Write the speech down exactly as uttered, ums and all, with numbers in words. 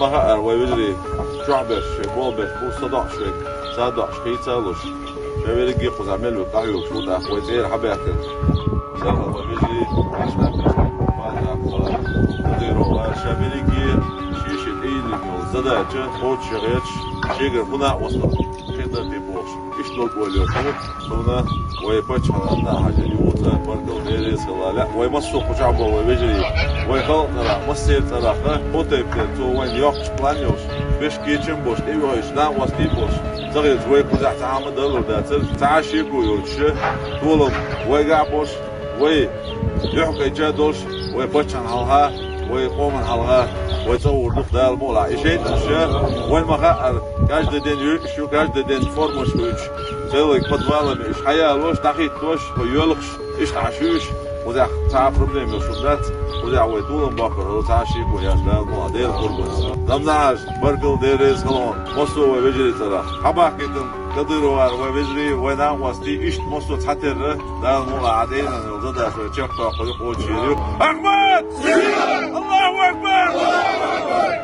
Ма хаара, вай вежарий, чохь берш, шайн болх беш, буса доӀуш вайга, са доӀуш хийца а луш, шайн верриге кхузахь мел ву къахьоьгуш ву тӀаккха вай цӀера хьабаьхкина. Селхана вай вежарий, Ӏаьршнах, Кадыров, ша верриге шен-шен тӀеийна йолу задача кхочушъян гӀерташ, шегара хӀун а вастал хир дара те бохуш. Иштта долу ойла йолуш ву, суна вай паччахьна хьажа юха а баркалла, Дела реза хуьлда. Вай массо а кху чохь болу вай вежарий, вай халкъан цӀарах, массеран цӀарах, хӀун тайпа дерг цо вайна йоккхачу план йолуш, берш кечам а болуш, тӀеоьхуьйтуш, накъостий а болуш, ца хилча, вай кхузахь цхьа хӀума а далур дацара, цхьа а шеко йоцуш, толам вайгахь а болуш, вай юьхькӀайча а долуш, вай паччахьна хьалха, вай къомана хьалха, вай цӀа гӀур ду-кх Дала мукъалахь. И шайтӀанаш, вайна ма хаара, каждый день юьйкӀаш ю, каждый день формаш хуьйцуш, целый подвалами уьш хьаялош, дӀахӀиттош, вай йоьлхуш, иштта Ӏаш ю уьш. Кхузахь цхьа а проблема йолуш хӀума дац, кхузахь вай толам боккхур хӀара цхьа а шеко яц, Дала мукъалахь, Делан къурбанца. Рамзан-Хьаьжа, баркалла, Дела реза хуьлда хьуна, массо а вай вежарий цӀарах. Хьабаьхкина Кадыровгара вай вежарий, вай накъостий, иштта массо а цхьатерра, Дала мукъалахь, Ӏа тӀеийна йолу задача вай чекхдоккхур ю, кхочушъяр ю. Ахмат! Аллаху акбар!